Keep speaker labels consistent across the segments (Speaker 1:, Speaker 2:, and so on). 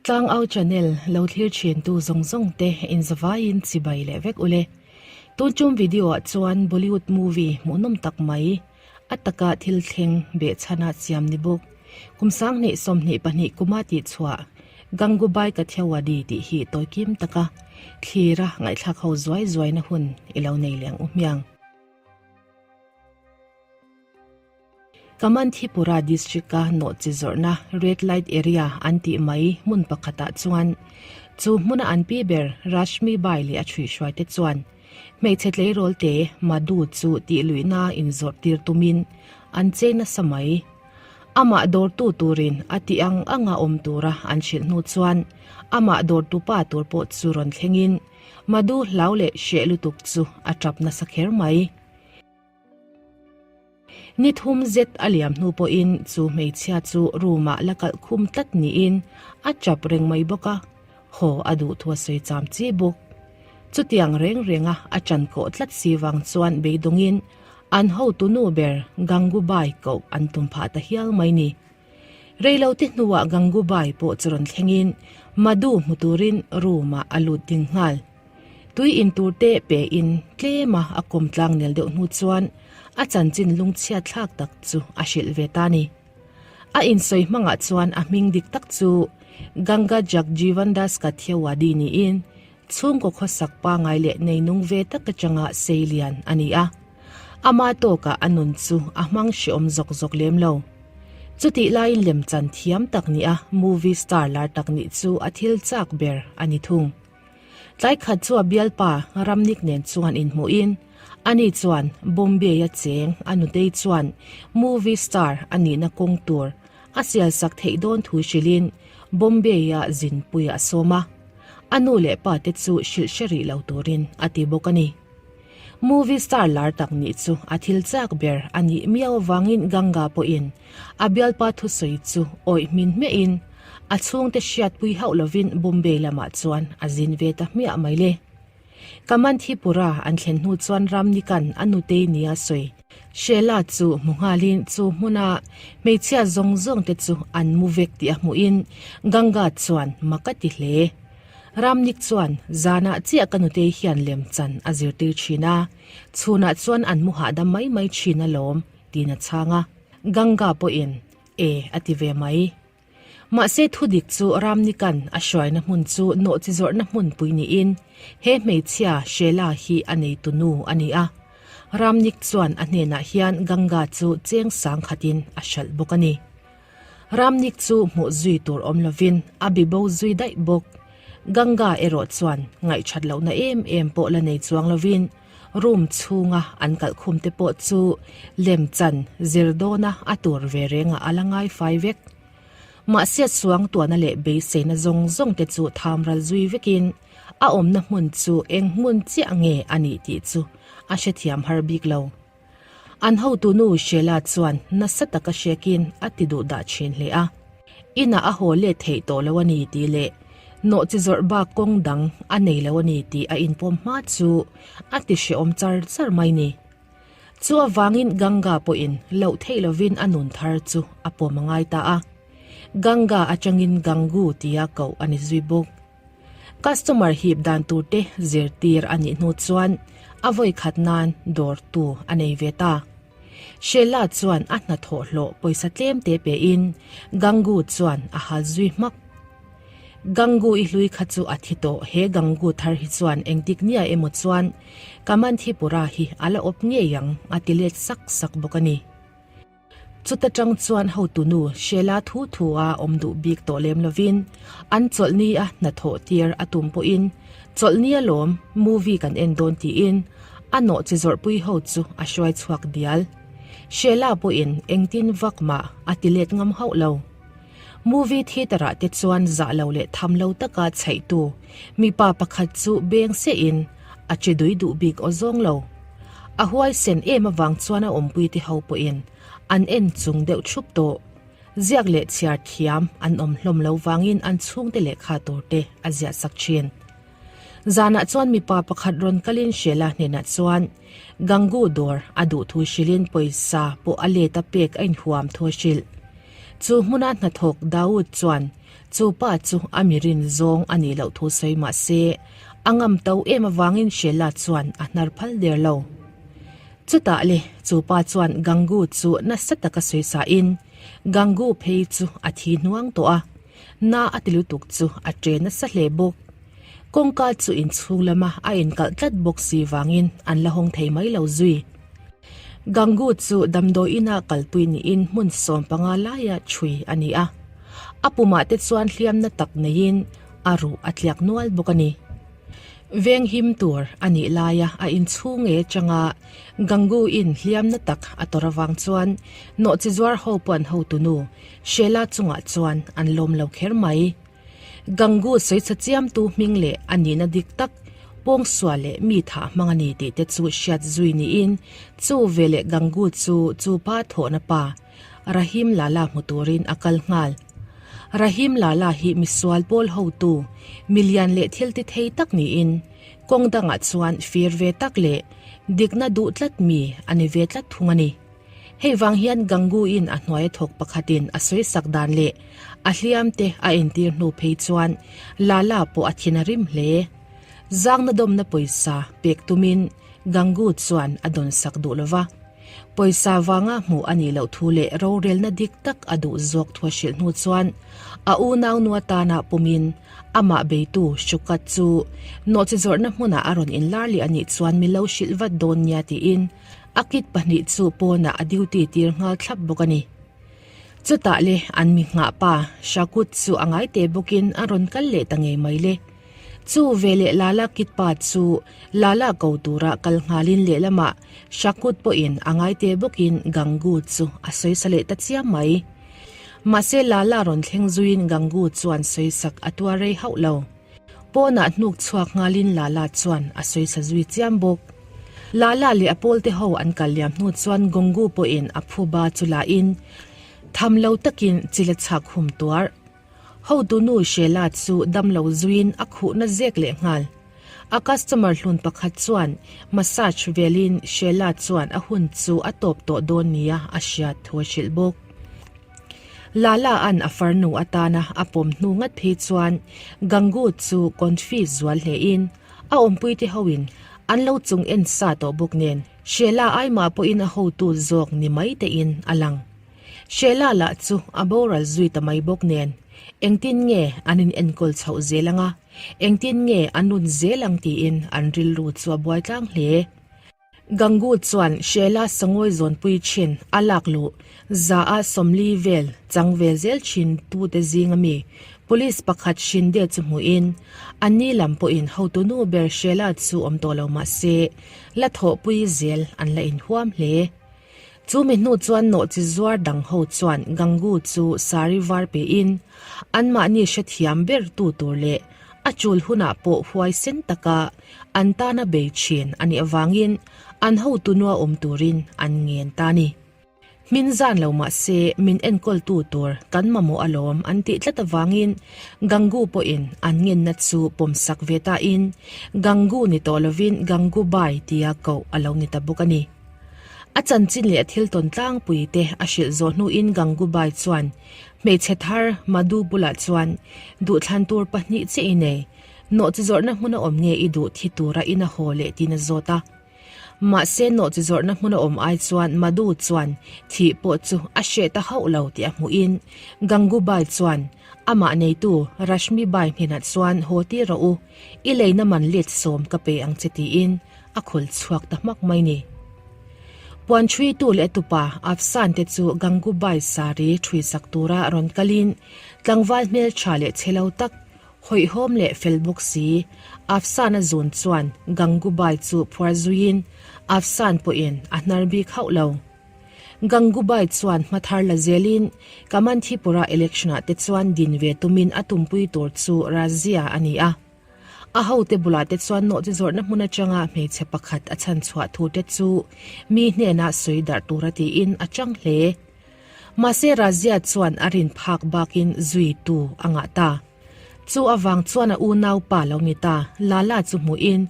Speaker 1: Tlangau channel lo thlir thin tu zawng zawng te inzavaiin chibai leh vek ule. Tun tum video ah chuan Bollywood movie hmuhnawm tak mai a taka thil thleng behchhana siam ni bawk. Kum sanghnih 22 kuma tihchhuah Gangubai Kathiawadi tih hi tawikim taka thlira ngaihthlak ho zuai zuaina hun i lo nei leh ang u hmiang. Kamanthipura district-a nawhchi zawrhna Red Light Area an tih mai hmun pakhatah chuan chu hmuna an pi ber Rashmi Bai leh a chhuihhruaite chuan hmeichhe tleirawl te Madhu chu tih luihna inzawrh tir tumin an chei nasa mai. Amah dawrtu turin a tih ang anga awm tura an hrilh hnu chuan amah dawrtu pa tur pawh chu rawn thlengin Madhu hlau leh hreh lutuk chu a tap nasa kher mai. Ni thum zet a liam hnu pawhin chu hmeichhia chu room ah la kalh khum tlat niin a chap reng mai bawk a, haw a duh thu a sawi cham chi bawk. Chutiang reng renga a chan kawh tlat si vang chuan beidawngin an hotu nu ber Gangubai koh an tum phah ta hial mai ni. Reilote hnuah Gangubai pawh chu rawn thlengin Madhu hmu turin room ah a lut ding nghal. Tui in tur te pe in tlem a a kawm tlang nel deuh hnu chuan a chanchin lungchhiat thlak tak chu a hrilh ve ta ni. A insawi hmangah chuan a hming dik tak chu Ganga Jagjivandas Kathiawadi niin chhungkaw khawsak pangai leh neinung ve tak atanga seilian a ni a. Ama tawkah a nun chu a hmang hreawm zawk zawk lem lo. Chutih laiin lemchan thiam tak nih a movie star lar tak nih chu a thil chak ber a ni thung. Tlai khat chu a bialpa Ramnik nen chuan inhmuhin ani chuan Bombay-a cheng a nutei chuan movie star a nihna kawng tur a sialsak theih dawn thu hrilhin Bombay-a zinpui a sawm a. A nu leh pa te chu hrilh hre rih lo turin a ti bawk a ni. Movie star lar tak nih chu a thil chak ber a nih miau avangin Ganga pawhin a bialpa thusawi chu awih hmin hmiahin a chhungte hriatpui hauh lovin Bombay lamah chuan a zin ve ta hmiah mai le. Kamanthipura an thlen hnu chuan Ramnikan a nutei nia sawi Sheila chu hmu nghalin chu hmuna hmeichhia zawng zawngte chu an mu vek tih a hmuhin Ganga chuan mak a ti hle. Ramnik chuan, Zanah chiah ka nutei hian lemchan a zirtir thin a, chhunah chuan an mu hahdam mai mai thin alawm, tiin a chhang a. Ganga pawhin, E, a ti ve mai. Mahse thudik chu Ramnikan a hruaina hmun chu nawhchi zawrhna hmunpui niin he hmeichhia Sheila hi a neitu nu a ni a. Ramnik chuan a hnenah hian Ganga chu cheng sang khatin a hralh bawk a ni. Ramnik chu hmuh zui tur awm lovin a bi bo zui daih bawk. Ganga erawh chuan ngaihthat lohna em em pawh la nei chuang lovin room chhunga an kalh khum te pawh chu lemchan zir dawna a tur ve rengah a la ngai fai vek. Mahse suangtuahna leh beiseina zawng zawng te chu tham ral zui vekin a awmna hmun chu eng hmun chiah nge a nih tih chu a hrethiam har bik lo. An hotu nu Sheila chuan nasa taka hrekin a ti duh dah thin hle a. Inah a haw let theih tawh lo a ni tih leh nawhchi zawrh bak kawng dang a nei lo a ni tih a inpawm hma chu a ti hrehawm char char mai ni. Chu avangin Ganga pawhin loh theih lovin a nun thar chu a pawm a ngai ta a. Ganga atangin Gangu tia koh a ni zui bawk. Customer hip dan tur te zirtir a nih hnu chuan a vawi khat nan dawrtu a nei ve ta. Sheila chuan a hnathawh hlawh pawisa tlem te pe in Gangu chuan a hal zui hmak. Gangu i hlui kha chu a thi tawh he Gangu thar hi chuan engtik nia emaw chuan Kamanthipura hi a la awp ngei ang a ti let sak sak bawk a ni. Chuta tang chuan hotunu Sheila thu thu a awm duh bik tawh lem lovin an chawlhni a hnathawh tir a tum pawhin chawlhni alawm movie kan en dawn tiin a nawh chi zawrhpui ho chu a hruai chhuak dial. Sheila pawhin engtin vak mah a ti let ngam hauh lo. Movie theatre ah te chuan zah lo leh tham lo taka chhaihtu mipa pakhat chu beng sehin a che dui duh bik aw zawng lo. A huaisen em avang chuan a awmpui te ho pawhin an en chung deuh thup tawh. Ziak leh chhiar thiam an awm hlawm lo vangin an chhungte lehkha tur te a ziah sak thin. Zanah chuan mipa pakhat rawn kalin Sheila hnenah chuan Gangu dawr a duh thu hrilhin pawisa pawh a let a pek a inhuam thu a hrilh. Chu hmuna hnathawk Daud chuan. Chu pa chu a mi rin zawng a nih loh thu sawi mah se, a ngam to em avangin Sheila chuan a hnar phal der lo. Chutah le, chu pa chuan Gangu chu nasa taka sawi sahin, Gangu phei chu a thi hnuang tawh a, na a ti lutuk chu a ṭe nasa hle bawk. Kawngka chu inchhung lama a inkalh tlat bawk si vangin an la hawng thei mai lo zui. Gangu chu damdawi ina kalpui niin hmun 15 laia chhui a ni a. A pumah te chuan hliamna tak neiin a ruh a tliak nual bawk a ni. Veng him tur a nih laia a inchhung nge changa Gangu in hliamna tak a tawrh avang chuan nawhchi zuar ho pawh an hotunu Sheila chungah chuan an lawm lo kher mai. Gangu sawichha chiamtu hming leh a nihna dik tak, pawngsual leh mi thah hmang a ni tih te chu hriat zui niin chu veleh Gangu chu chu pa thawhna pa Rahim Lala hmu turin a kal nghal. Rahim Lala hi misual pawl hotu, milian leh thil ti thei tak niin kawng dangah chuan fir ve tak leh dikna duh tlat mi a ni ve tlat thung a ni. Hei vang hian Gangu-in a hnuaia thawk pakhatin a sawisak dan leh a hliamte a entir hnu phei chuan Lala pawh a thin a rim hle. Zangna dawmna pawisa pek tumin Gangu chuan a dawnsak duh lo va. Pawisa vanga hmuh a nih loh thu leh rorelna dik tak a duh zawk thu a hrilh hnu chuan a unaunu atana pumin amah beitu Shukat chu nawhchi zawrhna hmunah a rawn inlar leh a nih chuan mi lo hrilh vat dawn nia tiin A kit pahnih chu pawnah a duty tir nghal thlap bawk a ni. Chutah le an mi nghah pa Shakut chu a ngai teh bawkin a rawn kal leh ta ngei mai le. Chu veleh Lala kit pa chu Lala ko tura kal nghalin lehlamah Shakut pawhin a ngai teh bawkin Gangu chu a sawisa leh ta chiam mai. Mahse Lala rawn thleng zuiin Gangu chuan sawisak a tuar rei hauh lo. Pawnah hnuk chhuak nghalin Lala chuan a sawisa zui chiam bawk. Lala leh a pawlte ho an kal liam hnu chuan Gongu pawhin a phuba chu lahin tham lo takin chil a chhak hum tuar. Hotunu Sheila chu dam lo zuiin a khuhna zek leh nghal. A customer hlun pakhat chuan massage velin Sheila chuan a hun chu a tawp tawh dawn nia a hriat thu a hrilh bawk. Lala an a farnu atana a pawm hnu ngat phei chuan Gangu chu confuse zual hlein a awmpuite hoin an lo chung en sa tawh bawk nen Sheila aimah pawhin a hotu zawk ni mai tein a lang. Sheila lah chu a boral zui ta mai bawk nen engtin nge an in enkawl chhoh zel anga, engtin nge an run zel ang tiin an rilru chu a buai tlang hle. Gangu chuan Sheila sangawi zawnpui thin a lak luh za a 40 vel chang ve zel thin tute zinga mi Police pakhat Shinde chu hmuhin a ni lam pawhin hotunu ber Sheila chu awm tawh lo mah se la thawhpui zel an la inhuam hle. Chu mi hnu chuan nawhchi zuar dang ho chuan Gangu chu sari var pein anmahni hrethiam ber tu tur leh a chul hunah pawh huaisen taka an tana bei thin a nih avangin an hotu nua awm turin an ngen ta a ni. Hmin zan lo mah se min enkawltu tur kan mamawh alawm an tih tlat avangin Gangu pawhin an ngenna chu pawmsak ve tain Gangu ni tawh lovin Gangu Bai tia koh a lo ni ta bawk a ni. A chanchin leh a thil tawn tlangpui te a hrilh zawh hnuin Gangubai chuan hmeichhe thar Madhu bulah chuan duhthlan tur pahnih chiah i nei, nawhchi zawrhna hmun a awm nge i duh thi tura in a haw leh tiin a zawt a. Mahse nawhchi zawrhna hmun a awm ai chuan Madhu chuan thih pawh chu a hreh ta hauh lo tih a hmuhin Gangubai chuan amah neitu Rashmi Bai hnenah chuan haw tir rawh u, i leina man let sawm ka pe ang che tiin a khul chhuak ta hmak mai ni. Puan ṭhuitu leh a tupa Afsan te chu Gangubai sari ṭhui sak tura rawn kalin tlangval hmelṭha leh chhe lo tak, hawihhawm leh fel bawk si Afsan a zun chuan Gangubai chu phuar zuiin Afsan pawhin a hnar bik hauh lo. Gangubai chuan hma thar la zelin Kamanthipura election-ah te chuan din ve tumin a tumpui tur chu Razia a ni a. A hote bulah te chuan nawhchi zawrhna hmun atanga hmeichhe pakhat a chhan chhuah thu te chu mi hnenah sawi darh tura tiin a chang hle. Mahse Razia chuan a rin phak bakin zui tu a ngah ta. Chu avang chuan a unau pa lo ni ta Lala chu hmuhin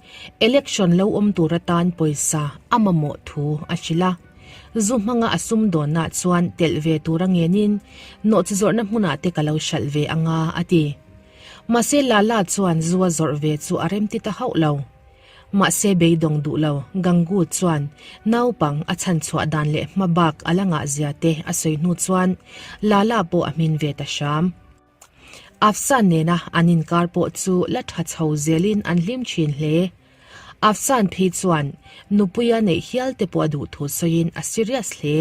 Speaker 1: election lo awm tur atan pawisa a mamawh thu a hrilh a. Zu hmanga a sumdawnnaah chuan telh ve tura ngenin nawhchi zawrhna hmunah te ka lo hralh ve anga a ti. Mahse Lala chuan zu a zawrh ve chu a remti ta hauh lo. Mahse beidawng duh lo Gangu chuan naupang a chhanchhuah dan leh hma bak a la ngah zia te a sawi hnu chuan Lala pawh a hmin ve ta hram. Afsan nena an inkar pawh chu la tha chho zelin an hlim thin hle. Afsan phei chuan nupuia neih hial te pawh a duh thu sawiin a serious hle.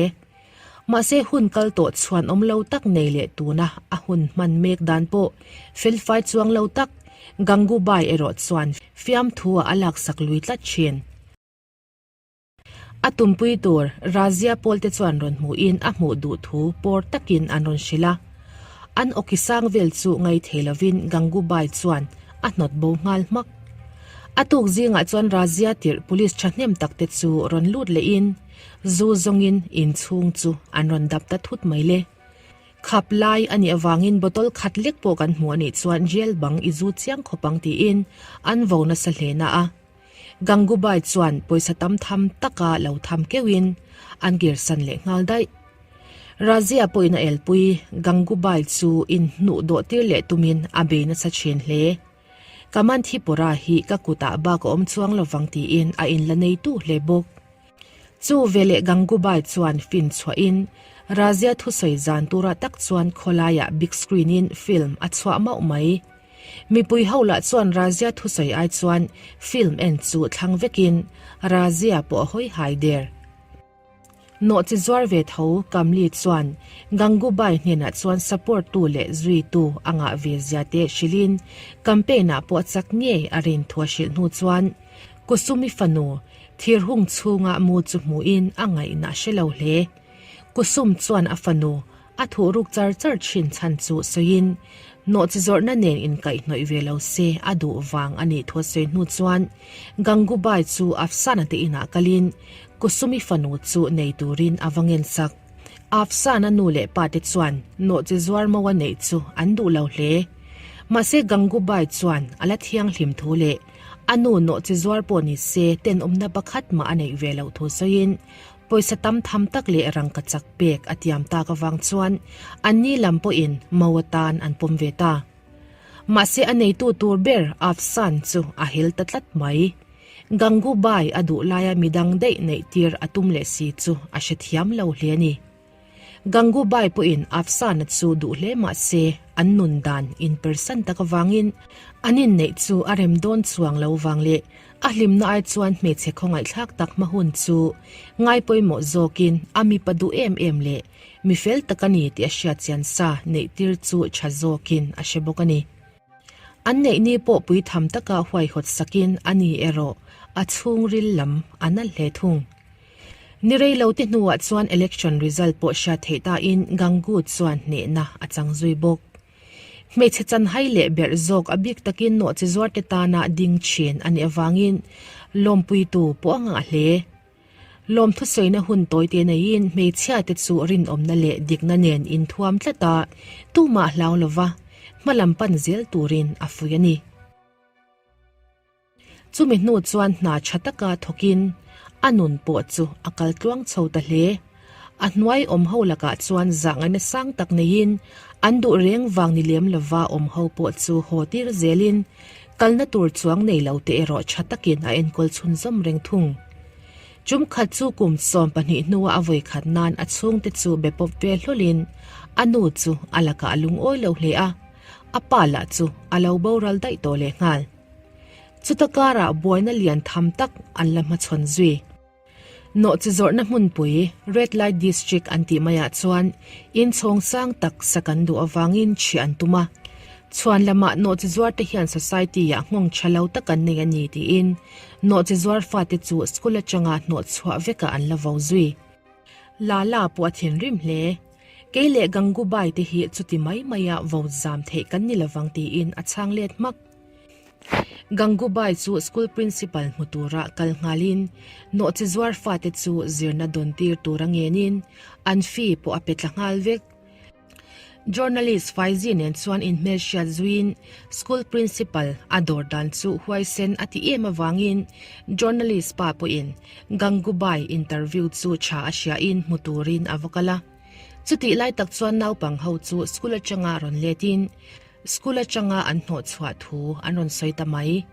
Speaker 1: Mahse hun kal tawh chhuan awm lo tak nei leh tuna a hun hman mek dan pawh felfai chuang lo tak Gangubai erawh chuan fiamthu ah a laksak lui tlat thin. A tumpui tur Razia pawlte chuan rawn hmuhin a hmuh duh thu pawr takin an rawn hrilh a. An awki sang vel chu ngaithei lovin Gangubai chuan a hnawt bo nghal hmak. A tuk zingah chuan Razia tirh police thahnem takte chu rawn lut lehin zu zawngin inchhung chu an rawn dap ta thut mai le. Khap lai a nih avangin bottle khat lek pawh kan hmuh a nih chuan jail bang i zu chiang khawp ang tiin an vo nasa hle na a. Gangubai chuan pawisa tam tham taka lo tham keuhin an kirsan leh nghal daih. Razia pawhin a elpui Gangubai chu inhnuh dawh tir leh tumin a bei nasa thin hle. Ka Manthipura hi ka kutah bak a awm chuang lovang tiin a inla neitu hle bawk. Chu veleh Gangubai chuan fin chhuahin Razia thusawi zan turah tak chuan khawlaiah big screen in film a chhuah mauh mai. Mipui ho lah chuan Razia thusawi ai chuan film en chu thlang vekin Razia pawh a hawi hai der. Nawhchi zuar ve tho Kamli chuan Gangubai hnenah chuan support tu leh zui tu a ngah ve zia te hrilhin campaign ah pawh chak ngei a rin thu a hrilh hnu chuan Kusumi fanu thirhung chhunga mu chu hmuhin a ngaihna a hre lo hle. Kusum chuan a fanu A thuh ruk char char thin chhan chu sawiin, nawhchi zawrhna nen inkaihhnawih ve lo se a duh vang a nih thu a sawi hnu chuan Gangubai chu Afsana te inah kalin Kusumi fanu chu nei turin a va ngensak. Afsana nu leh pa te chuan nawhchi zuar mo a neih chu an duh lo hle. Mahse Gangubai chuan a la thianghlim thu leh a nu nawhchi zuar pawh ni se tenawmna pakhat mah a neih ve loh thu sawiin Pawisa tam tham tak leh rangka chak pek a tiam tak avang chuan anni lam pawhin mo atan an pawm ve ta. Mahse a neitu tur ber Afsan chu a hel ta tlat mai. Gangubai a duh laia midang daih neih tir a tum leh si chu a hrethiam lo hle a ni. Gangubai pawhin Afsana chu duh hle mah se an nun dan inpersan tak avangin an inneih chu a rem dawn chuang lo vang leh a hlimna ai chuan hmeichhe khawngaihthlak tak hma hun chu ngai pawimawh zawkin a mipa duh em em leh mi fel tak a ni tih a hriat chian sa neih tir chu tha zawkin a hre bawk a ni. An neih ni pawh pui tham taka huaihawt sakin a ni erawh a chhungril lam a na hle thung. Ni rei lo te hnuah chuan election result pawh hriat theih tain Gangu chuan hnehna a chang zui bawk. Hmeichhe chanhai leh berh zawk a bik takin nawhchi zuarte tana ding thin a nih avangin lawmpuitu pawh a ngah hle. Lawmthusawina hun tawite neiin hmeichhiate chu rinawmna leh dikna nen inthuam tlat a, tumah hlau lova hmalam pan zel turin a fuih a ni. Chumi hnu chuan hna tha taka thawkin a nun pawh chu a kal tluang chho ta hle. A hnuai awm ho lakah chuan zahngaihna sang tak neiin an duh reng vang ni lem lova awm ho pawh chu haw tir zelin kalna tur chuang nei lo te erawh tha takin a enkawl chhunzawm reng thung. Chum khat chu kum 12 hnua a vawi khat nan a chhungte chu be pawp ve hlawlin a nu chu a lakah a lungawi lo hle a, a pa lah chu a lo boral daih tawh lehnghal. Chuta karah buaina lian tham tak an la hmachhawn zui. Nawhchi zawrhna hmunpui Red Light District an tih maiah chuan inchhawng sang tak sak an duh avangin chhiah an tum a. Chhuan lamah nawhchi zuarte hian society-ah nghawng tha lo tak an nei a ni tiin nawhchi zuar fate chu school atanga hnawhchhuah vekah an la vo zui. Lala pawh a thinrim hle. Kei leh Gangubai te hi chuti mai maia vo zam theih kan ni lovang tiin a chhang let hmak. Gangubai chu school principal hmu tura kal nghalin nawhchi zuar fate chu zirna dawn tir tura ngenin an fee pawh a pe tla nghal vek. Journalist Faizi nen chuan inhmelhriat zuiin school principal a dawr dan chu huaisen a ti em avangin journalist pa pawhin Gangubai interview chu tha a hriain hmu turin a va kal a. Chutih lai tak chuan naupang ho chu school atanga rawn letin school atanga an hnawhchhuah thu an rawn sawi ta mai.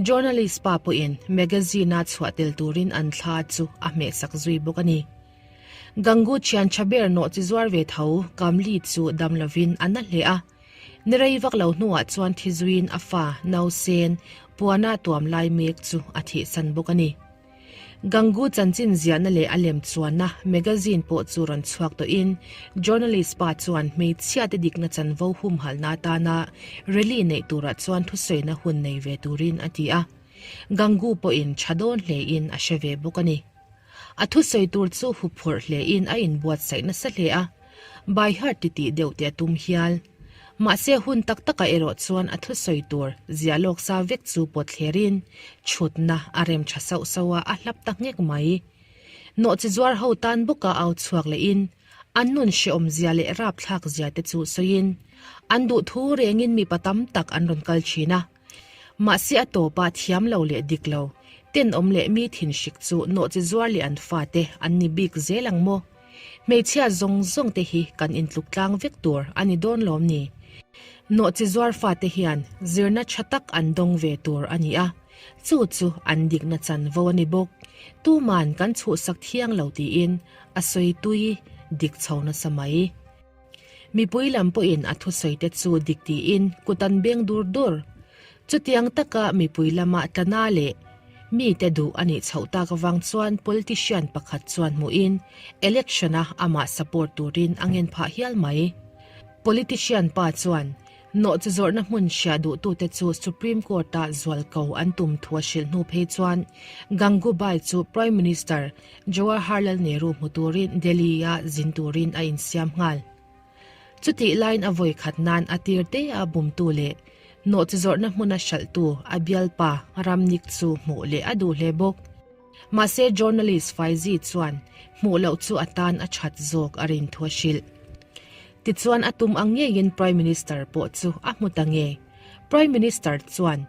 Speaker 1: Journalist pa pawhin magazine-a chhuah tel turin an thla chu a hmehsak zui bawk a ni. Gangu thian tha ber nawh chi zuar ve tho Kamli chu dam lovin a na hle a. Ni rei vak lo hnuah chuan thi zuiin a fa nausen puana tuam lai mek chu a thihsan bawk a ni. Gangu chanchin ziahna leh a lem chuanna magazine pawh chu rawn chhuak tawhin journalist pa chuan hmeichhiate dikna chanvo humhalhna atana rally neih turah chuan thusawina hun nei ve turin a ti a. Gangu pawhin tha dawn hlein a hre ve bawk a ni. A thusawi tur chu huphurh hlein a inbuatsaih nasa hle a, by heart titih deuh te a tum hial. Mahse hun tak takah erawh chuan a thusawi tur ziah lawk sa vek chu pawt thlerin chhutna a rem tha sauh sauh a, a hlap ta nghek mai. Nawhchi zuar ho tan bawka au chhuak lehin an nun hrehawm zia leh rapthlak zia te chu sawiin an duhthu rengin mipa tam tak an rawn kal thin a. Mahse a tawpa thiam lo leh dik lo, tenawm leh mi thinhrik chu nawhchi zuar leh an fate an ni bik zel ang maw? Hmeichhia zawng zawng te hi kan intluk tlang vek tur a ni dawn lawm ni? Nawhchi zuar fate hian zirna tha tak an dawng ve tur a ni a, chu chu an dikna chanvo a ni bawk. Tuman kan chhuhsak thiang lo tiin a sawi tui dik chho nasa mai. Mipui lam pawhin a thusawi te chu dik tiin kut an beng dur dur. Chutiang taka mipui lama tlana leh mite duh a nih chhoh tak avang chuan politician pakhat chuan hmuhin election-a amah support turin a ngen phah hial mai. Politician pa chuan nawhchi zawrhna hmun hriah duhtute chu Supreme Court-a zualko an tum thu a hrilh hnu phei chuan Gangubai chu Prime Minister Jawaharlal Nehru hmu turin Delhi-a zin turin a insiam nghal. Chutih laiin a vawi khat nan a tir te a bumtu leh nawhchi zawrhna hmuna hralhtu a bialpa Ramnik chu hmuh leh a duh hle bawk. Mahse journalist Faizi chuan hmuh loh chu a tan a that zawk a rin thu a hrilh. Tichuan a tum ang ngeiin Prime Minister pawh chu a hmu ta nge. Prime Minister chuan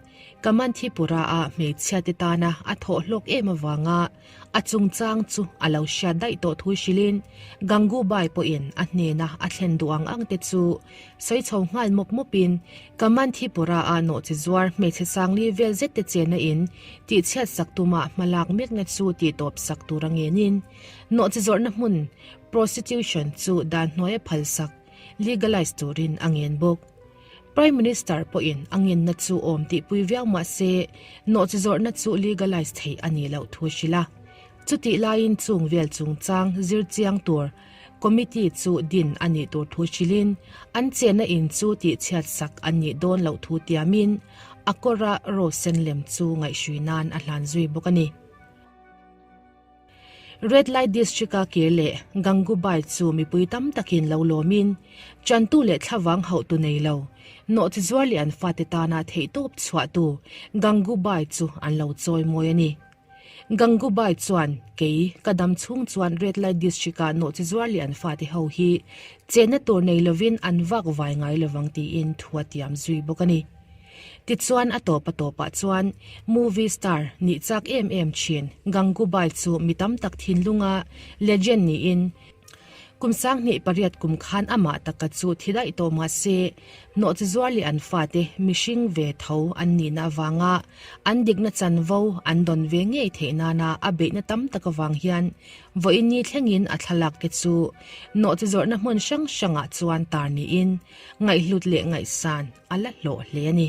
Speaker 1: Kamanthipura-a hmeichhiate tana a thawh hlawk em avanga A chungchang chu a lo hriat daih tawh thu hrilhin Gangubai pawhin a hnena a thlen duh ang ang te chu sawi chho nghal mawp mawpin Kamanthipura-a nawhchi zuar hmeichhe sangli vel zet te chenna in tihchhiat sak tuma hma lak mekna chu tihtawp sak tur a ngenin nawhchi zawrhna hmun prostitution chu dan hnuaia phalsak legalize turin a ngen bawk. Prime Minister pawhin a ngenna chu awm tihpui viau mah se, nawhchi zawrhna chu legalise theih a nih loh thu a hrilh a. Chutih laiin chung vel chungchang zir chiang tur committee chu din a nih tur thu hrilhin, an chenna in chu tihchhiat sak an nih dawn loh thu tiamin a kawra rose sen lem chu ngaihhrui nan a hlan zui bawk a ni. Red Light District-a kir leh Gangubai chu mipui tam takin lo lawmin, chantu leh thlavang hauhtu nei lo, nawhchi zuar leh an fate tana theihtawp chhuahtu Gangubai chu an lo chawi mawi a ni. Gangubai chuan, Kei, ka dam chhung chuan Red Light District-a nawhchi zuar leh an fate ho hi chenna tur nei lovin an vak vai ngai lovang tiin thu a tiam zui bawk a ni. Tichuan a tawp a tawpah chuan movie star nih chak em em thin Gangubai chu mi tam tak thinlunga legend niin kum 28 kum khan amah taka chu thi daih tawh mah se nawhchi zuar leh an fate mihring ve tho an nihna avanga an dikna chanvo an dawn ve ngei theih nana a beihna tam tak avang hian vawiin ni thlengin a thlalak te chu nawhchi zawrhna hmun hrang hrangah chuan tar niin ngaihhlut leh ngaihsan a la hlawh hle a ni.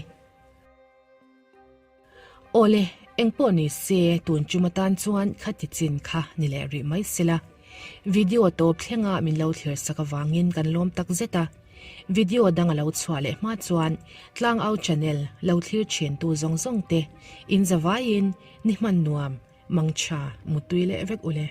Speaker 1: Awle, engpawh ni se tun tum atan chuan khati chin kha ni leh rih mai sela. Video tawp thlenga min lo thlir sak avangin kan lawm tak zet a. Video dang a lo chhuah leh hma chuan Tlangau channel lo thlir thin tu zawng zawng te in zavaiin ni hman nuam, mangtha, mutui leh vek ule.